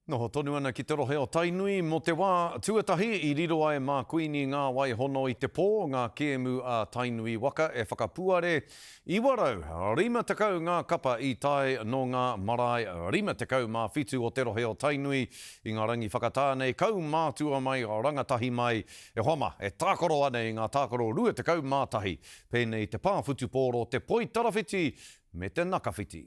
Noho tonu ana ki te rohe o Tainui mō te wā tuatahi i riro ai mā Kuini Ngā Wai Hono i te Pō ngā kēmu a Tainui waka e whakapuare 950 ngā kapa i tae nō ngā marae 57 o te rohe o Tainui i ngā rangi whakatā nei kaumātua mai rangatahi mai e hoa mā e tākaro ana i ngā tākaro 21 pēnei te pā whutupōro te poitarawhiti me te nakawhiti.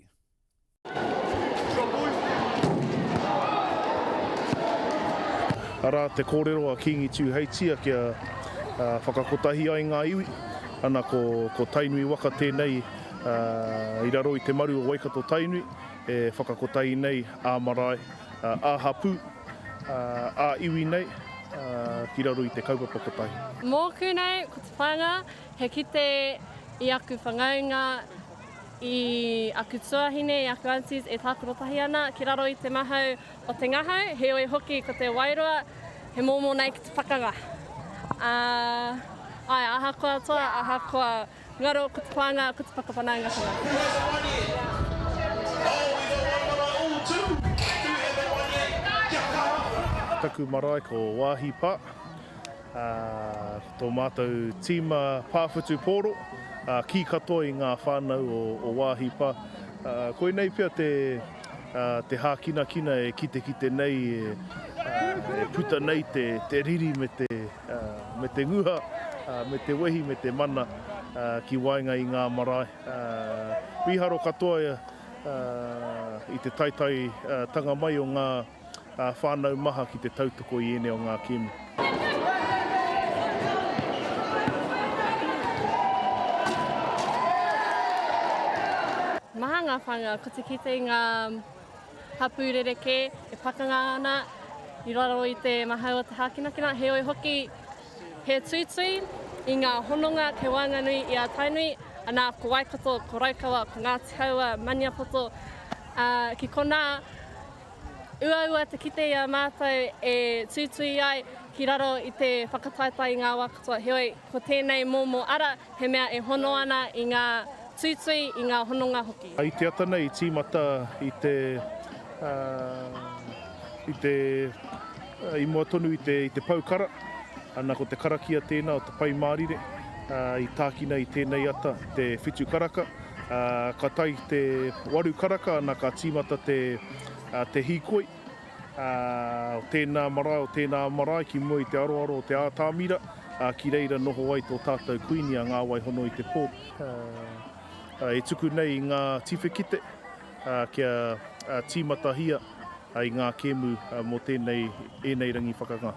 Arā te kōrero a Kīngi Tūheitia kia whakakotahi ai ngā iwi, ana ko Tainui waka tēnei i raro i te maru o Waikato-Tainui e whakakotahi nei ā-marae, ā-hapū, ā-iwi nei ki raro i te kaupapa kotahi. Mōku nei, ko te whāinga, he kite i aku whanaunga I aku tuahine, i aku aunties e tākaro tahi ana ki raro i te mahau o te ngahau, heoi hoki ko te wairua he mōmō nei ki te pakanga. Ā, āe, ahakoa toa, ahakoa ngaro, ko te pānga, ko te whakawhanaungatanga. Taku marae ko Waahi Pa. Ā, ko tō mātou tīma pā whutupōro, ā, kī katoa i ngā whānau o, o Wāhi Pā. Ā, koinei pea te, ā, te hākinakina e kitekite nei, e, ā, e puta nei te, te riri me te, ā, me te nguha, ā, me te wehi me te mana, ā, ki waenga i ngā marae. Ā, mīharo katoa, ā, i te taetaetanga mai o ngā, whānau maha ki te tautoko i ēnei o ngā kēmu. Maha ngā whanga, ko te kite i ngā hapū rerekē e pakanga ana i raro i te mahau o te hākinakina, heoi hoki he tuitui i ngā hononga kei waenganui i a Tainui, anā ko Waikato, ko Raukawa, ko Ngāti Hauā, Maniapoto, ā, ki konā Uaua te kite i a mātou e tuitui ai ki raro i te whakataetae i ngā wā katoa, heoi, ko tēnei momo ara he mea e hono ana i ngā tuitui, i ngā hononga hoki. I te ata nei i tīmata i te, i te, i mua tonu i te, i te pou kara, ana ko te karakia tēnā o te Pai Mārire, i tākina i tēnei ata te whitu karaka, Ā, ka tae ki te waru karaka, ana ka tīmata te, te hīkoi, ā, o tēnā marae, o tēnā marae ki mua i te aroaro o te ātamira, ā, ki reira noho ai tō tātou Kuini a Ngā Wai Hono i te Pō. Ā, e tuku nei i ngā tiwhikete, ā, kia tīmatahia i ngā kēmu mō tēnei, ēnei rangi whakangā.